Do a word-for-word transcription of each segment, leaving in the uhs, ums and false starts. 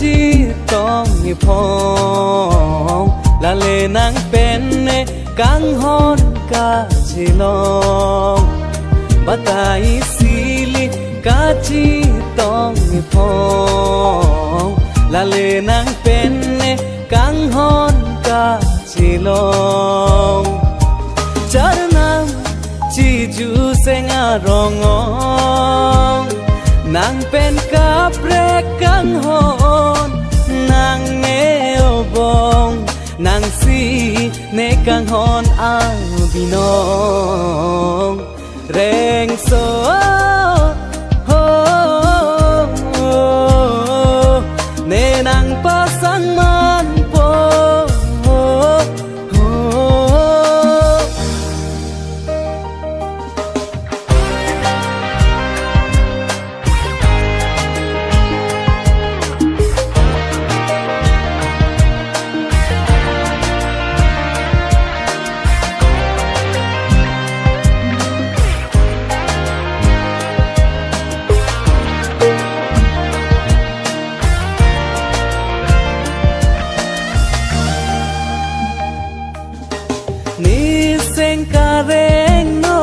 chetong ephong, lale nang pen ne kanghon kachelong. Batai sili kachetong ephong, lale nang pen ne kanghon kachelong. Charnam chiju seng arong ong, nang pen kaprek kanghon nang ne obong, nang si ne kanghon abinong. Rengso, ho, ne nang pasang manpo. Niseng kareng no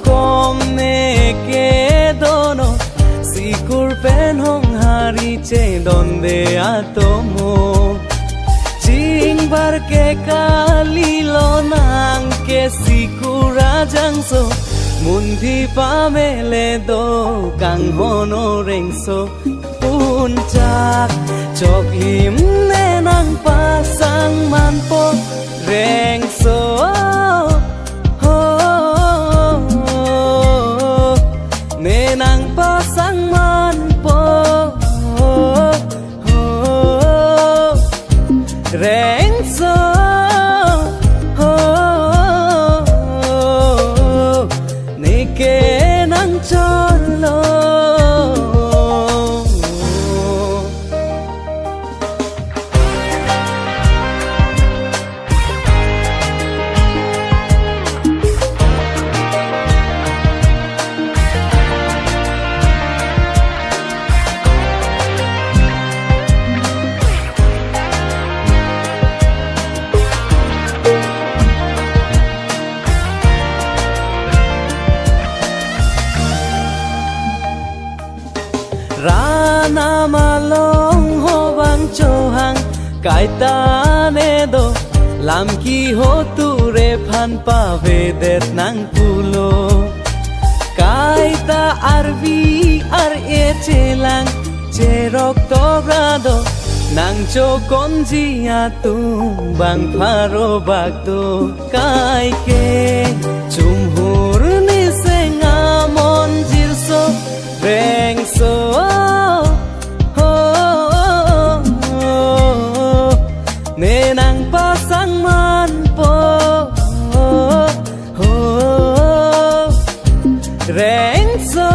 kom ne kedo no, sikur pen honghari chedonde atomo. Chingbar ke kalilo nang ke sikur ajangso, munthi pamele do kanghon o rengso. Punchak choklim ne nang pasang manpo, rengso, ho, ne nang pasang manpo, ho, rengso, ho, ne ke nang cholo. Ran amalong ho bang chohang, kaita ne do, lam kiho ture phan pavedet nang pulo. Kaita arvi ar-e chelang, cherok togra do, nang chokonji atum bang pharo bak do. Kaike chumhur niseng amon jirso, rengso, ho, ne nang pasang manpo, ho, rengso,